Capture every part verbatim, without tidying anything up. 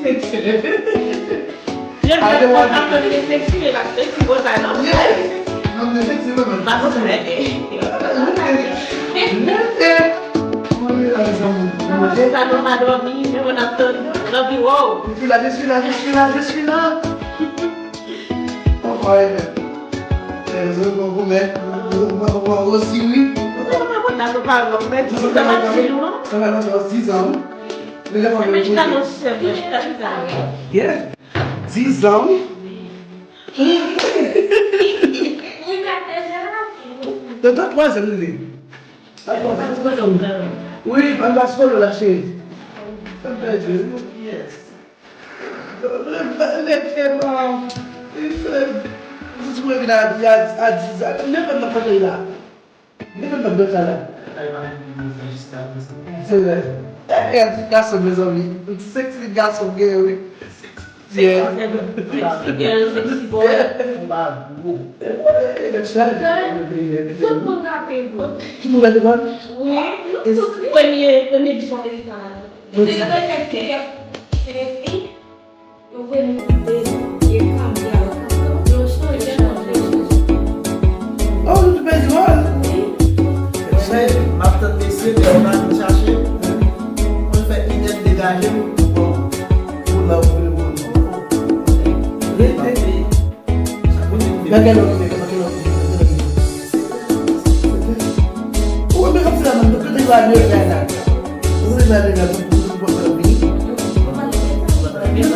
Yo, yo, yo, ap tande refleksyon, yo ap refleksyon konsa, non? Yes. Non, refleksyon, non, non. Pa konsa, eh, eh. Leve. Mwen, mwen, mwen, mwen. Sa nou pa dòmi, men mwen ap tann nan biwo. Je suis là, je suis là, je suis là, je suis là. Enkwayab. Eh, mwen, mwen, mwen, mwen, mwen, mwen, osi, wi. Mwen pa konn nan nou pa wè, men di sa pa di nou, non? Sa fè lontan, dis ans, wi. Mwen, mwen, mwen, mwen, mwen, Yeah. Dis ans, wi. Nan, nan twazyèm li ye. Wi, ann ba sikolo la, cheri. Sa m pèdi, wi. Yes. Lè, lè, lè, lè, jis mwen vin a, a, a dis an, lè, lè, lè, lè, lè, Li menm nan bèl sa la. Ay, pa gen moun fè jiska prezan. Se vre. Gade ti gason, mezanmi. Yon ti sexy gason gen, wi. Yeah. Sexy girl, sexy boy. Ou pa gwo. Tout moun rape gwo. Ki moun rape gwo? Wi. Premye, premye di amerikan la. Se yo te fè kèk. Yo voye nou kite, e kanpe avèk nou. Yo chanje nan vle chanje. Oh, nou te pèdi wòl. Wi. Mesye, m ap tann mesye, men yo pa vin chache m. Mwen fè inèd degaje m. Bon, pou la, pou le bon. Rete. Nan kèl lòt kote, nan kèl lòt kote, nan kèl lòt kote. Ou wè, men kòmsi la menm, kote yo al yo fè la. Kote yo al yo fè la, pou, pou, pou, pou, pou vini.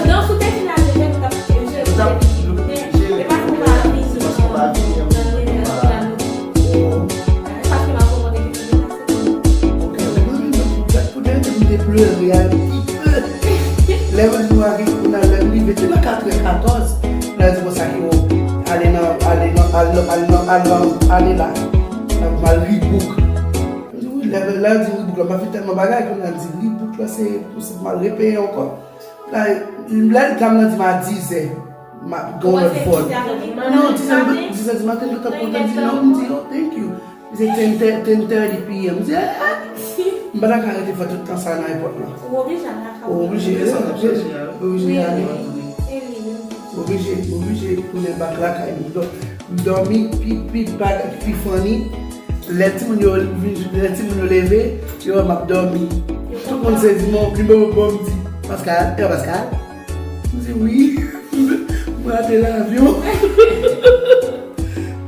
Non, sou te fin al yo fè, nou t ap jere. Nou t ap jere. E pa pou pa vini. Se paske pa vini, an. Paske m ap komande ki te pase. Ok, mezanmi, mwen, pou te, te, te plere, a, ti pe. Lè mwen di, Al, al, ale la. Al, al rebook. M di, wi, lè, lè yo di rebook la, m ap fè tèlman bagay, kounye a di rebook la, se, se pou m al repeye ankò. La, lè dam nan di m a dizè, m ap gen yon lòt vòl. Non, dizè, dizè di maten, m t ap kontan di non, m di, oh, thank you. Li se ten thirty p m. M di, ah, m pa ta ka rete fè tout tan sa nan èpòt la. Ou oblije al lakay ou. Ou oblije, oblije, oblije ale. Oblije, oblije tounen bak lakay m. Donk, m dòmi pi, pi, pi funny. Lè timoun yo, lè timoun yo leve, yo wè m ap dòmi. Tout moun sezi, m ouvri bò m di, Pascal, e Pascal? M di, wi. M rate lavyon.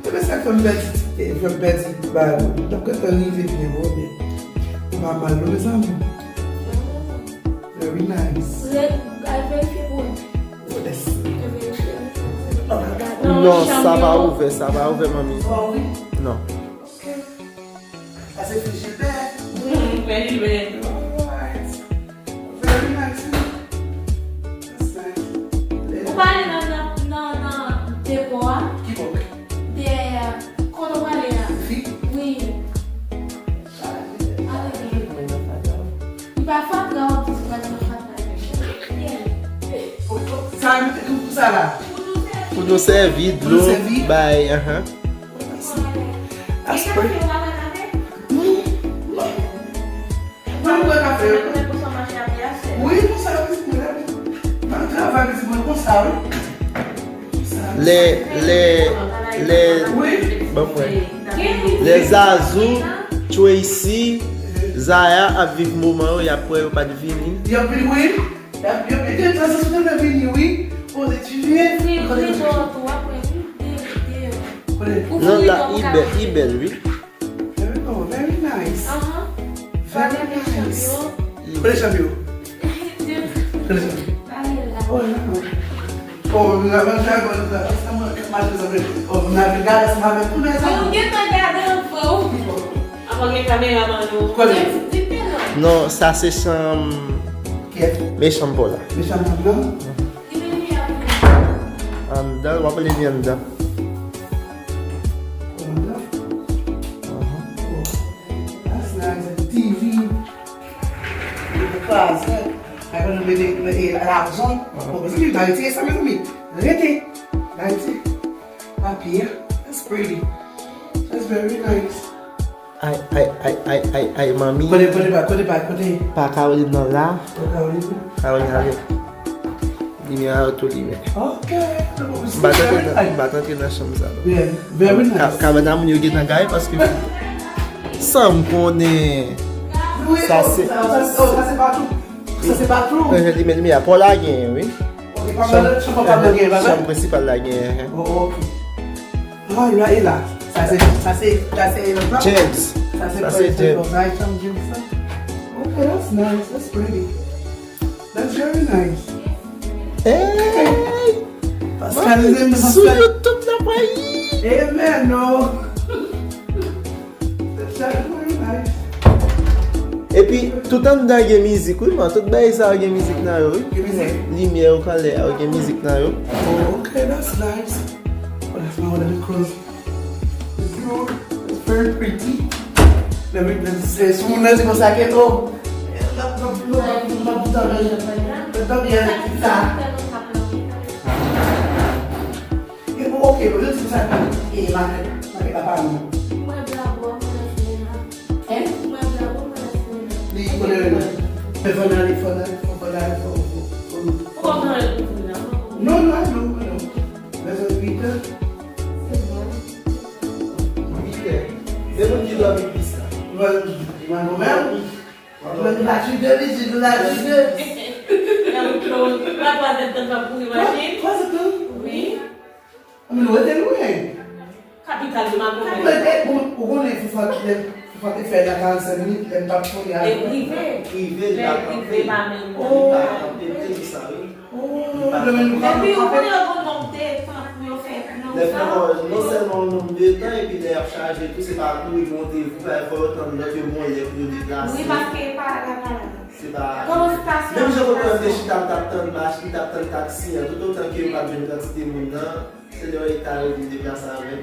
Se sa k fè m pèdi, fè m pèdi bagay mwen. M t ap gentan rive byen bon, men ou pa mal non, mezanmi. Very nice. Al verifye pou mwen. Yes. Non, sa pa ouvè, sa pa ouvè, manmi. Non. Sa se Phil Gilbert. Phil Gilbert. Alright. Very nice. That's nice. Ou pa ale nan, nan, nan, nan depo a? Ki bò? De, kote w ale a? Fi? Wi. Ale. Li pa fatra, w ap di se pa nan fatra. Sa, pou sa la. Pou nou sèvi dlo, bay, anhan. Aspre. Mwen mwen kafe. Wi, pou sa wi, mwen nan travay pitit mwen konsa wi. Lè, lè, lè, ban mwen. Lè Zazou, Tracy, Zaya ap viv moman yo, y ap wè yo pa t vini. Y ap vini wi. Y ap, y ap, y ap gen tan sa sou tande vini wi. Poze ti vye. Wi, wi, wi, wi. Non, la, li bèl, li bèl wi. Very, oh, very nice. Very nice. Kote chanm yo? Kote chanm yo? Oh, la. Oh, m nan dragon sa. Sa mwen k ap mache sanble. Oh, m nan gade ansanm avèk tout bèl sa. Ou gentan gade anvan ou. Avan gen kameraman nou. Kote? Non, sa se chanm. Kiyès? Men chanm pa w la. Men chanm nan? Li vin li ap vin. Anndan, w ap leve anndan. Anndan? That's nice. T V. Closet. Ay, nou mete lajan. Bon, se ki ba retire sa, mezanmi. Rete. Ba retire. Papye. That's pretty. That's very nice. Ay, ay, ay, ay, ay, ay, manmi. Kote, kote, kote, kote, kote? Pa Caroline nan la. Pa Caroline. Caroline ale. Limyè a yo tou limen. Ok. M pa t antre nan, m pa t antre nan chanm sa non. Yeah, very nice. Ka, kabann a moun yo gentan gaye paske san m konnen. Sa se, sa se bathroom. Sa se bathroom. Limen, limyè a pa w la gen wi. Ok, pa mal, chanm pa mal gen bagay. Chanm prensipal la gen. Oh, ok. Oh, la e la. Sa se, sa se, sa se James. Sa se James. Ok, that's nice. That's pretty. That's very nice. Hey! Pascal, sou YouTube la pwayi. Amen, no. That's very nice. Epi tout anndan gen mizik wi man, tout bagay sa yo gen mizik nan yo wi. Gen mizik? Limyè yo k anlè a yo gen mizik nan yo. Oh, okay, that's nice. But that's not what it close. It's very pretty. Lè m, lè m, se sou moun nan di konsa ke, oh, m ap, m ap, m ap, m ap tanbe, m ap tanbe avèk ti sa. E bon, ok, bon, yo di sa, e, makèt, makèt la pa nou. Mwen bravo, mwen nan semèn nan. Hein? Mwen bravo, mwen nan semèn nan. Li konnen. Fò n ale, fò n ale, fò n ale, fò, fò, fò. Ou pa nan ale pou vin la, non? Non, non, non, non. Bezwen uit è. Se bon. Uit è. Se moun ki dòmi plis la. Mwen, mwen, mwen, mwen. Mwen, nou pa chite, li di nou la chite. Nan wout yo, pa twazèdtan n ap kouri machin. Twazèdtan? Wi. Anben, nou rete lwen. Kapital de Makomè. Mwen te, bon, ou konnen Foufa, lè Foufa te fè nan karannsenk minit, lè m t ap konnen a. Lè rive. Rive, li pa kanpe. Lè rive, pa menm. Li pa kanpe, m te di sa, wi. Oh, lè men nou kanpe. Epi, ou konnen yo gon nonb de tan pou yo fè, pou yo fè. Lè fè, non sèlman yon nonb de tan, epi lè y ap chaje tou, se pa kouri monte, fò yo tann lòt yo gon lè pou yo deplase. Wi, paske pa la, pa la. Se pa. Menm jan kote yo te chita, m t ap tann machin, m t ap tann taksi an, toutotan ke yo pa t jwenn kantite moun nan, se lè yo ta redi deplase avè m.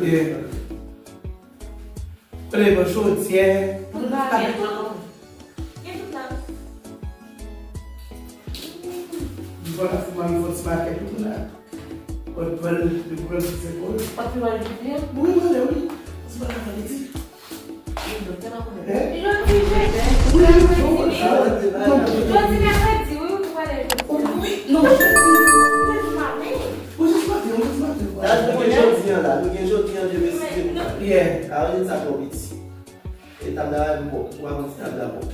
Yeah. Prepare chodyè. Gen tout la. Gen tout la. Voilà, fò m al fè ti makèt tou la. Pòt pral de pral se kò. Pòt pral de pye? Wi, mwen, wi. Ti bagay mwen di. Wi, doktè pa konnen. Hein? Jodi jedi. Wi, wi, wi, wi. Jodi mèkredi, wi, wi, pou pale. Wi, non, jodi. Jodi maten. Wi, jodi maten, wi, jodi maten. La, nou gen jodi an la, nou gen jodi an, demen si Dye vle. Yeah. A, nou sa twò piti. E tab la, bon, ou pa konn si tab la bon.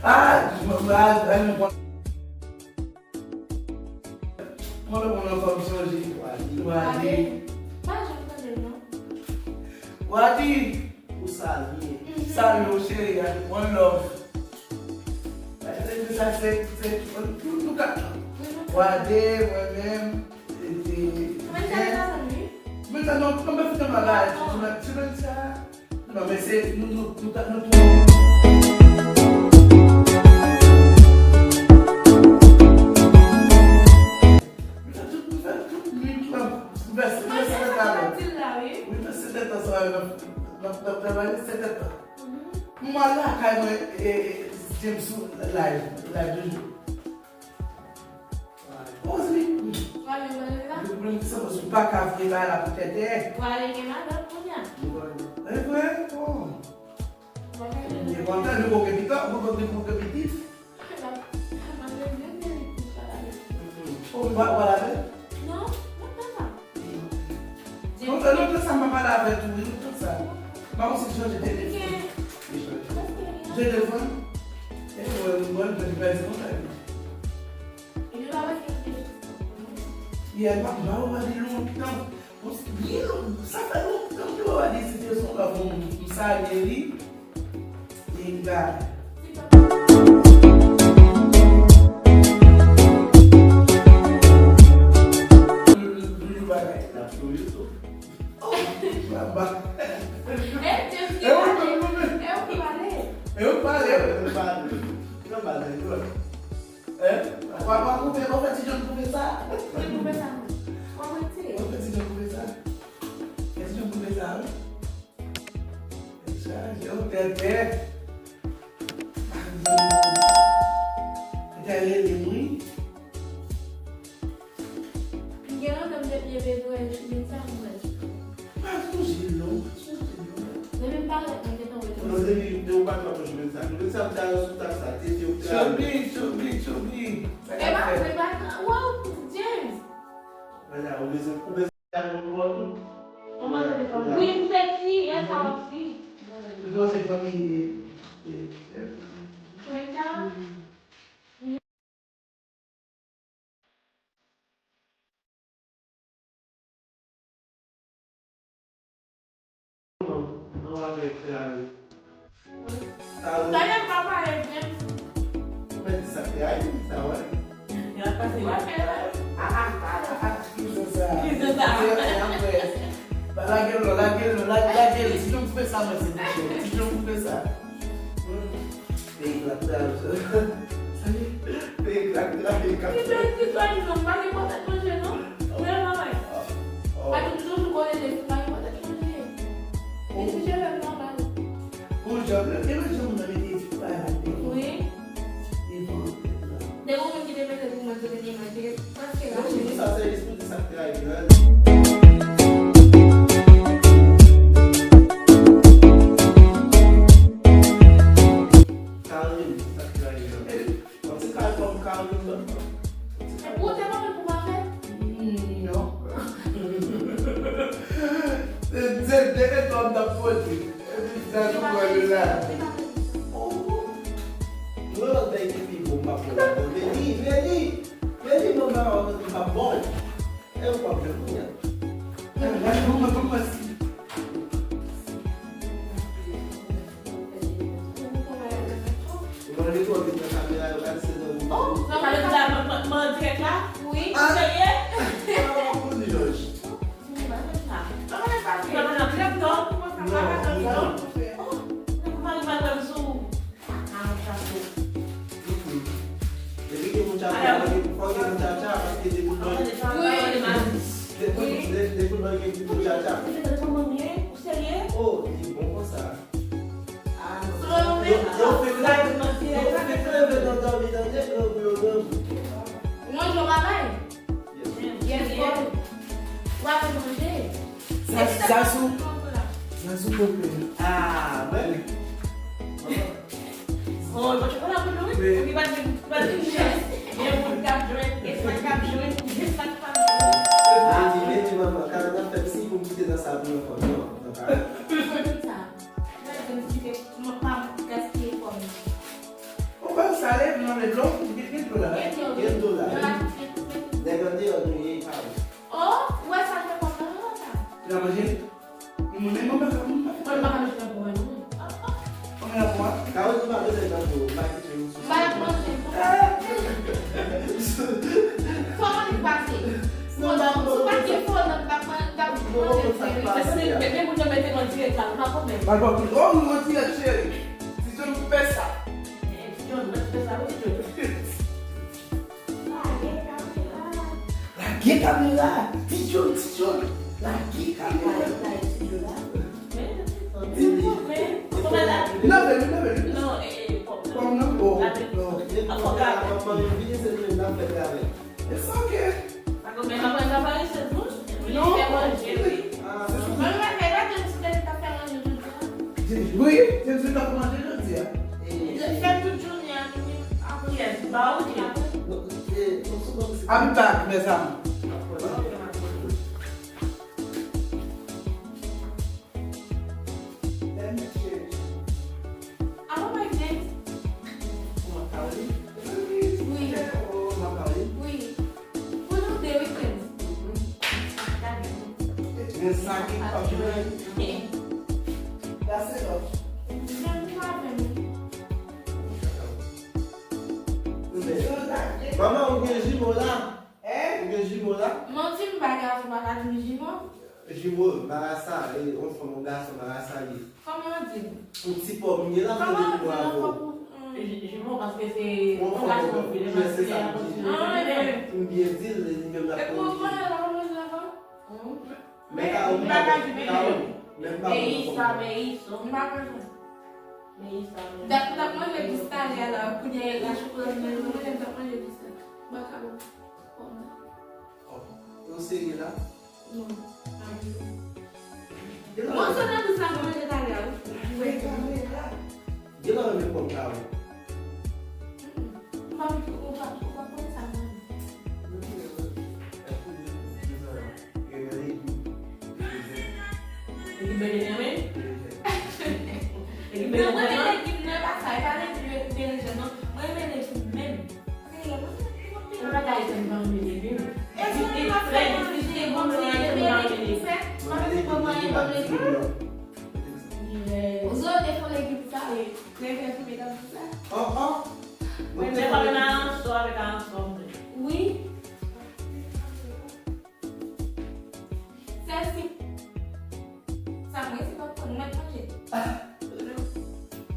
Ah, mwen, mwen, mwen, mwen, Mwen lè mwen anfòm sonje. Wadi. Wadi. Pa janm tande l non. Wadi. Ou salye. Mhm. Salye w cheri a. One love. Sa se, se, nou, nou ka. Wadi, mwen menm, e, e, Mwen salye pa zanmi. Mwen sa non, non, mwen fè mal la, tu, tu, tu, tu, Non, men se, nou, nou, nou, nou, nou, nou fè tout, nou fè tout nwit lan, nou fè, nou fè sèt èdtan. Wi, nou fè sèt èdtan sa, nou, nou, nou travay sèt èdtan. Mwen al lakay mwen, e, e, James sou live, live de jou. Ozi. Wale, wale la. Yo pran sa paske w pa ka vre la, la pou tètè. Wale gen madanm kounye a. E vre? Oh. Wale gen madanm. Li kontan, li poko gen pitit, li poko gen pitit. Oh, w pa, w pa lave? Non, mwen pa sa. Lontan, lontan sa m pa pale avè l tou, wi, lontan sa. M pa konn si l chanje telefòn. Li chanje telefòn? E mwen, mwen, mwen, li pèdi kontak li. Yè, m pa, m pa wè li lontan. Byen lontan, sa fè lontan m te wè li, se te son lòt moun. M salye li. Li ba. Li bagay. N ap sou YouTube. Oh, baba. E ou pale, e ou pale. E ou pale. Ou pale. Ou pale. Hein? Wa, wa koupe, wa fè ti John koupe sa. Koupe, koupe sa. Wa mete. Wa fè ti John koupe sa. Fè ti John koupe sa, wi. Chaje w tètè. Tètè rele m, wi. Gen lontan m te byen bezwen chimèn sa, mwen. Pa sonje non, pa sonje non. Depi m parèt, mwen gentan wè. Non, depi, depi ou pa t wè chimèn sa. Chimèn sa, m ta sou tak sa, te di ou te ale. Chobi, chobi, chobi. E pa, e pa, waw, James. Gade, ou bezwen, ou bezwen ale pou ou tou. Kòman se te fè? Wi, m te di, yè sa w ap di. Ou panse fanmi, e, e, e. Chimèn sa? Non, non, avèk, euh, sa, wi. Talè m pa pale byen. Ou mèt di sa k te Ayiti, sa, wè. Y ap pase wè, wè. Ah, ah, ah, ah, ah. Ki se sa? Ki se sa? Se, se apre. Ba, lage l, lage l, lage, lage l. Ti John koupe sa, mwen, silvouplè. Ti John koupe sa. Hmm. Peyi klak klak. Peyi klak klak, peyi klak klak. Ti John, ti John, pa gen pòtèt manje, non. Ou menm, mwen. Oh, oh. Pa gen toujou konnen de pa gen pòtèt manje. E ti jèn nòmal. Bon, jòb la, e mwen, jòb la, mete ti pa la. Wi. Devan. Depi yon moun ki te mete pou mwen, te mete manje. Sa se espri de sa k te rive a. Karin, sa k te rive a. Yon ti kal kòm Karin, non? Ou te konnen pou pa fè? Non. Se de etòn t ap pwodui. Epi sa tou pral la. Oh. Mwen lòt bèy ki pi bon, m ap pran ladan. Veni, veni. Veni, mwen pa wè m ap bon. E ou p ap jwenn kounye a. Gade, mwen, mwen, mwen, mwen. Mwen, li twò vit nan kamera, yo gade se nan ou. Oh, nan kamera, mwen, mwen, mwen dirèk la? Wi. Ah. Serye? Ah, mwen, mwen, mwen, mwen. Depi gen moun tchatcha, fò gen moun tchatcha, paske depi lè, depi, depi, depi lè gen moun tchatcha. Oh, li bon konsa. Yo, yo fèk leve, yo fèk leve nan dòmi, tande, yo, yo, yo. Gazou. Gazou konpè. Ah, mwen. Oh, mwen chokola pou nou, wi. Wi. Ou ki pa di, pa di chèz. Gen moun k ap jwe, gen sa k ap jwe, gen sa k pa jwe. Ah, di, men, men, manman, kara nan fèm si pou m kite nan sa pou yon fanm, non, nan kara. Mwen di sa. Mwen di m kite, mwen pa gaspiye kò m. Ou pa sale, mwen le dlo, gen dlo la. Gen dlo la. Nèg andeyò nou ye, pa ou. Oh, ou wè sa l fè kòb nan men w sa? Li ap manje? Mwen menm mwen pa ka, mwen pa ka. Mwen pa ka manje nan pou mwen non. Mwen la pou mwen. Ka wè nou pa bezwen nan pou, pa kite nou sou. M pa ap manje. Kòman li pase? Non, m pa konn sa k pase. Fò nan m pa manje, m pa manje. Èske bebe moun yo mete mwen dirèk la, m pa konn menm. Al pa koute. Oh, nou an dirèk, cheri. Ti John ki fè sa. Eh, Ti John, mwen ki fè sa, wi, Ti John. Lage kamera. Lage kamera. Ti John, Ti John. Lage kamera. Lave, lave, lave. Non, eh, eh, pòm nan. Pòm nan? Oh, non. Manman vini, se nou menm n ap fè travay. It's okay. Pako men papa, papa, se bon. Non. Li fè manje, wi. Ah, se sa. Mwen, mwen, mwen, mwen, mwen, mwen, mwen, mwen, mwen, mwen, Wi, se di n ap manje jodi a. Fè tout jounen an, nou menm apre. Yes, ba ou di. I'll be back, mes amours. Let me change. Alo, my friend. Kòman Caroline? Wi. Kòman Caroline? Wi. Pou nou de weekend. Men sa ki pa jwe. That's enough. Manman, ou gen jimo la? Hein? Ou gen jimo la? Manti, m pa gason, pa ka di m jimo. Jimo, marasa, e, yon fanm, yon gason, marasa li ye. Kòman w di? Yon ti pòm li ye la, m tande pou avè w. Jimo, paske se yon gason, yon fanm, se sa m di. Ah, men. M byen di l, li menm l ap konn. E pou w konnen l ap konn avè w? Men ka ou, men ka ou, men pa meyis la, meyis, m pa konn. Meyis la, meyis. Dat m t ap manje jis talè a la, kounye a la chokola vin nan men mwen, m t ap manje jis la. M pa ka bon. Oh, ou serye la? Non. Mwen sot nan dous la, mwen manje talè a, wi. Gen lè w renmen pòm kawon. Mm-mm. Ou pa, ou pa, ou pa konn sa, mwen. Legim belejen, wi. Legim belejen. Non, mwen gen legim nan, e pa sa, e pa legim belejen, non. Mwen renmen legim menm. Ou pa ka di m pa renmen legim. Eske ou pa fè manje, bon, se legim ou fè? Mwen di bon manje, bon legim. Ou zo defo legim sa, e. Lè fè fime nan tout la. Oh, oh. Mwen te pale nan anso avèk anso. Wi. Sèl si. Sa mwen se pa konn mwen manje.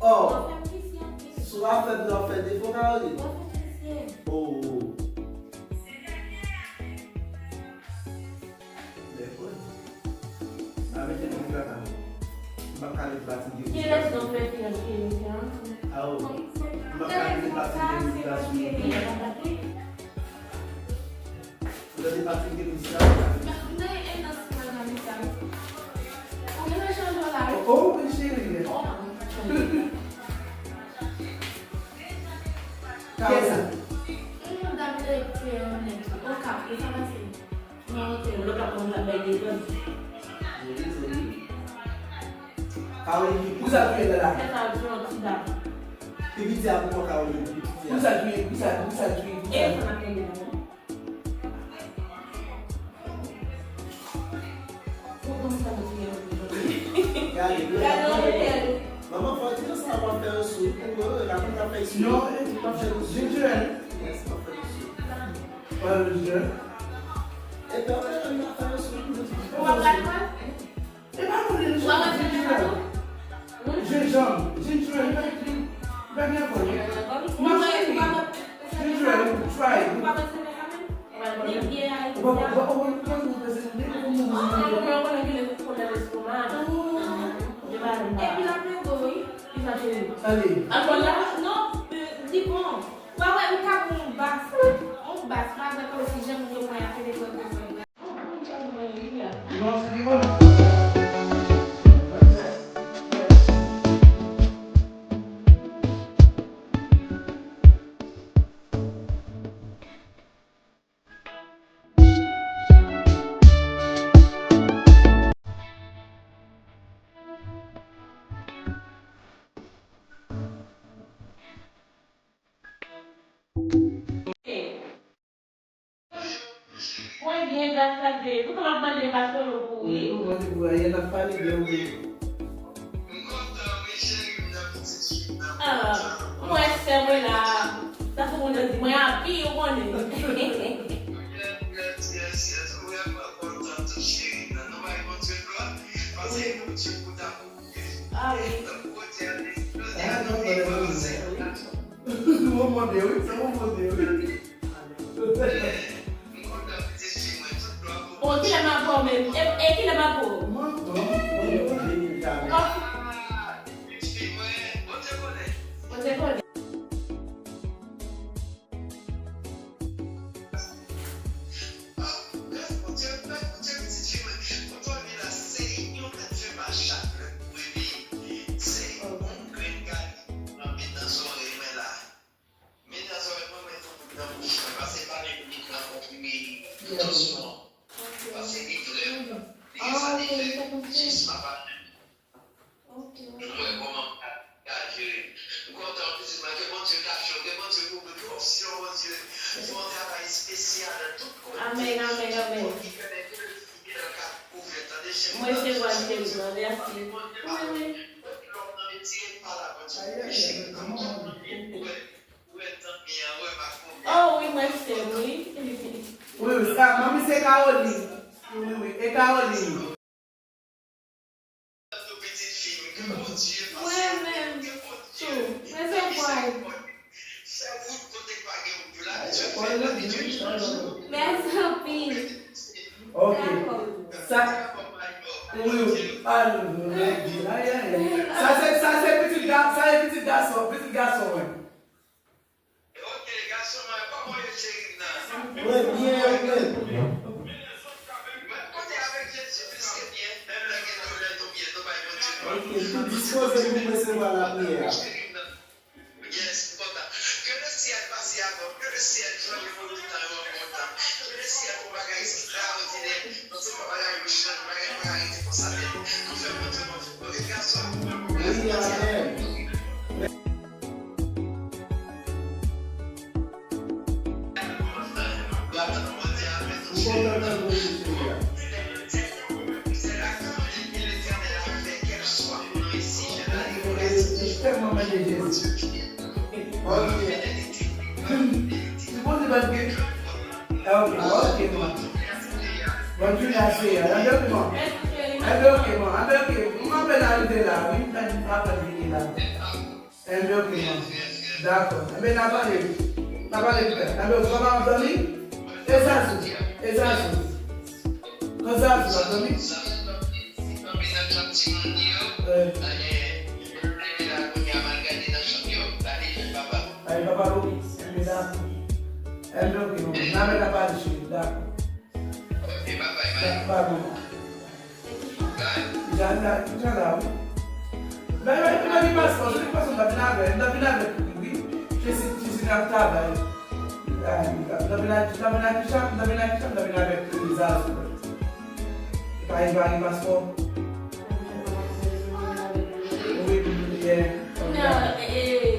Oh. Ou fè m visye anpil. Si w ap fè m nan fè defo, Caroline. Ou fè m visye. Oh. Lè fò. Avèk yon ti kaka. M p ap ka met fatige. Ki lèson fè fi an ki emisyon an? Awo. M p ap ka met fatige. Ou tande fatige misye a? M nan en nan sima nan misye a. Ou gen chanje la wi. Oh, wi, cheri. Oh, Kiyès sa? Yon dam de, de, de, o kap, e sa pase. Non, ok. Lòt la konn ap bay depann. Wi, wi. Caroline, pou sa touye la. Kiyès sa, yon ti dam. Pi piti a pou mwen, Caroline, pi piti a. Pou sa touye, pou sa, pou sa touye, pou sa. E sa n ap tande la, non? Gade, gade, manman, fò di nou sa w ap fè yon sou pou mwen, wi, la pou ta fè sou. Non, e, pa fè sou. Ginger ale. Yes, pa fè sou. Pa fè sou. E pa fè yon sou. Ou ap gade mwen? E pa mwen li sou. Ou ap gade mwen? Jenjanm, jenjanm, li pa, li pa gen kòl. Non, jenjanm, try. Epi l ap mengo, wi. Non, li bon. Ou pa wè, li ka pran yon bas. Yon bas, pa wè kòmsi jan moun yo pran y ap fè de kòl. Non, se li bon. Gen gras ak Dye. Nou kapab mande pastè Lou pou ou, wi. Wi, nou mande pou ayè n ap pale de ou. M kontan, wi, cheri, m nan pitit fi m nan. Ah, m wè sè mwen la. Sa fè moun nan di mwen api, ou konnen. Yes, yes, yes, yes. M vrèman kontan tou, cheri m nan. Nou bay Bondye glwa, paske Bondye pou ta Ah, wi. Ou mande, wi, se ou mande, wi. Bon, kilè m ap wè w menm? E, e kilè m ap wè w? Mwen, mwen, mwen, mwen, mwen, mwen, mwen, mwen. Oh. Bondye konnen. Mwen wè kòman m ka, ka jere. M kontan pitit mwen, ke Bondye kache w, ke Bondye kouvri w, ke w sou yon Bondye fè yon travay espesyal nan tout kote. Amèn, amèn, amèn. Fò ki fè ke lè fidèl ka kouvri, tande cheri. Mwen resevwa l, cheri mwen, mèsi. Wi, wi. Lòm nan retire pa la, Bondye kouvri cheri. M kontan pou wè, wè zanmi an, wè pa kouvri. Oh, wi, mwen se, wi. Wi, wi, sa, manmi se Caroline. Wi, wi, e Caroline. Mwen menm tou. Mwen se pway. Mèsi anpil. Ok. Dakò. Sa, wi, wi. Ah, non, non, non, non. Ay, ay, ay. Sa se, sa se pitit ga-, sa se pitit gason, pitit gason mwen. Ok, gason mwen, kòman w ye, cheri m nan? Mwen byen, ou menm? Mwen kontan avèk Jezi plis ke byen, menm lè gen doulè, nou byen, nou bay Bondye glwa. Ok, tou dispoze pou resevwa lapriyè a. Cheri m nan. Yes, m kontan. Ke le syèl pase avè w, ke le syèl jwenn ou toutan, yon bon tan. Ke le syèl fè yon bagay ekstraòdinè, paske yon bagay yo chanje, bagay pa ka rete konsa tèt. Nou fè Bondye konfyans. Wi, amèn. M kontan tande w, Seyè. M tèlman mande Jezi. Ok. Li poze bat gen. Ah, ok, ok, man. Bon, Julia, Seyè. Anben, ok, man. Anben, ok, man. Anben, ok. M apèn arive la, wi. M apèn vini la. Enben, ok, man. Dakò. Enben, n a pale. N a pale pita. Enben, ok, papa, m zanmi. E Zazou. E Zazou. Kon Zazou, w ap zanmi? Eh. Ay, papa, ok. Enben, dakò. Enben, ok, man. N a mèt ap pale, cheri. Dakò. Ba, ba, ba. Jan la, jan la, wi. Ba, ba, epi nan vin paspò, se vin paspò, m ta vin avè, m ta vin avè wi. Jezi, Jezi nan travay. Ay, m ta vin a, m ta vin a kicha, m ta vin a kicha, m ta vin avè Zazou. E pa, e pa gen paspò. Wi, wi, wi, yeah. Non, e, e,